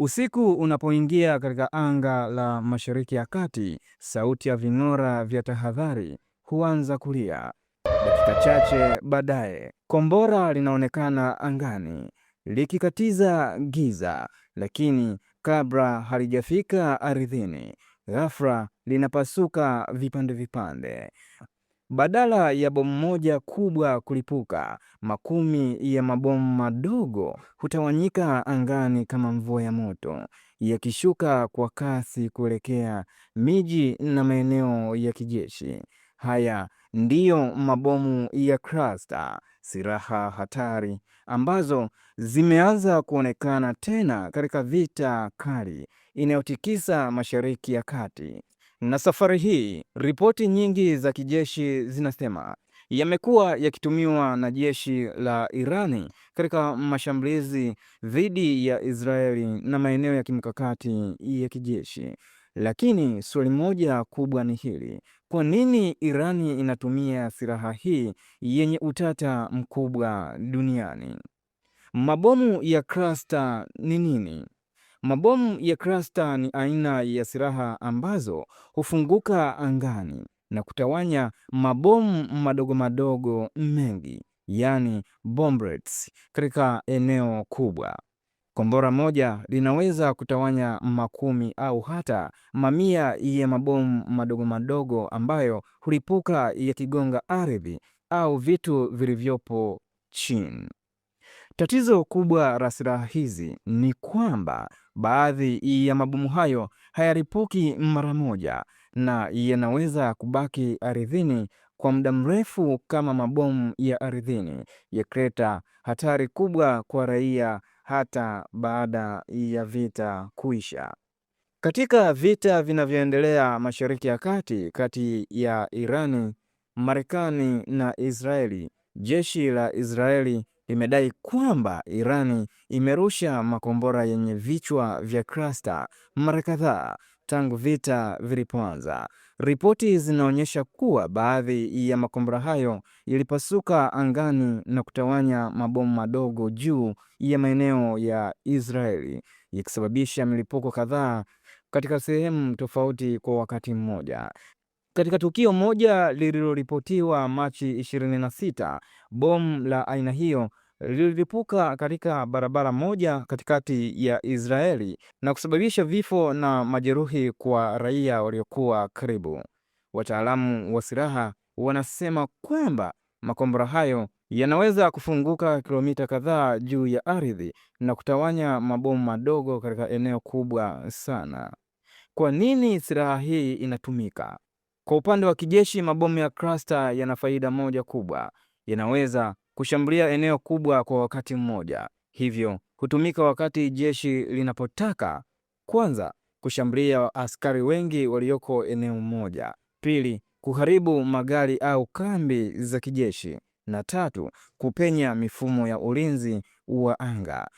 Usiku unapoingia katika anga la Mashariki ya Kati, sauti ya ving'ora vya tahadhari huanza kulia. Dakika chache baadaye, kombora linaonekana angani likikatiza giza, lakini kabla halijafika ardhini, ghafla linapasuka vipande vipande. Badala ya bomu moja kubwa kulipuka, makumi ya mabomu madogo hutawanyika angani kama mvua ya moto, yakishuka kwa kasi kuelekea miji na maeneo ya kijeshi. Haya ndiyo mabomu ya cluster, silaha hatari ambazo zimeanza kuonekana tena katika vita kali inayotikisa Mashariki ya Kati. Na safari hii ripoti nyingi za kijeshi zinasema yamekuwa yakitumiwa na jeshi la Irani katika mashambulizi dhidi ya Israeli na maeneo ya kimkakati ya kijeshi. Lakini swali moja kubwa ni hili: kwa nini Irani inatumia silaha hii yenye utata mkubwa duniani? Mabomu ya cluster ni nini? Mabomu ya cluster ni aina ya silaha ambazo hufunguka angani na kutawanya mabomu madogo madogo mengi, yaani bomblets, katika eneo kubwa. Kombora moja linaweza kutawanya makumi au hata mamia ya mabomu madogo madogo ambayo hulipuka yakigonga ardhi au vitu vilivyopo chini. Tatizo kubwa la silaha hizi ni kwamba baadhi ya mabomu hayo hayaripuki mara moja na yanaweza kubaki ardhini kwa muda mrefu kama mabomu ya ardhini, yakileta hatari kubwa kwa raia hata baada ya vita kuisha. Katika vita vinavyoendelea Mashariki ya Kati kati ya Irani, Marekani na Israeli, jeshi la Israeli limedai kwamba Irani imerusha makombora yenye vichwa vya cluster mara kadhaa tangu vita vilipoanza. Ripoti zinaonyesha kuwa baadhi ya makombora hayo yalipasuka angani na kutawanya mabomu madogo juu ya maeneo ya Israeli, yakisababisha milipuko kadhaa katika sehemu tofauti kwa wakati mmoja. Katika tukio moja lililoripotiwa Machi 26, bomu la aina hiyo lililipuka katika barabara moja katikati ya Israeli na kusababisha vifo na majeruhi kwa raia waliokuwa karibu. Wataalamu wa silaha wanasema kwamba makombora hayo yanaweza kufunguka kilomita kadhaa juu ya ardhi na kutawanya mabomu madogo katika eneo kubwa sana. Kwa nini silaha hii inatumika? Kwa upande wa kijeshi, mabomu ya cluster yana faida moja kubwa: yanaweza kushambulia eneo kubwa kwa wakati mmoja, hivyo hutumika wakati jeshi linapotaka kwanza, kushambulia askari wengi walioko eneo moja; pili, kuharibu magari au kambi za kijeshi; na tatu, kupenya mifumo ya ulinzi wa anga.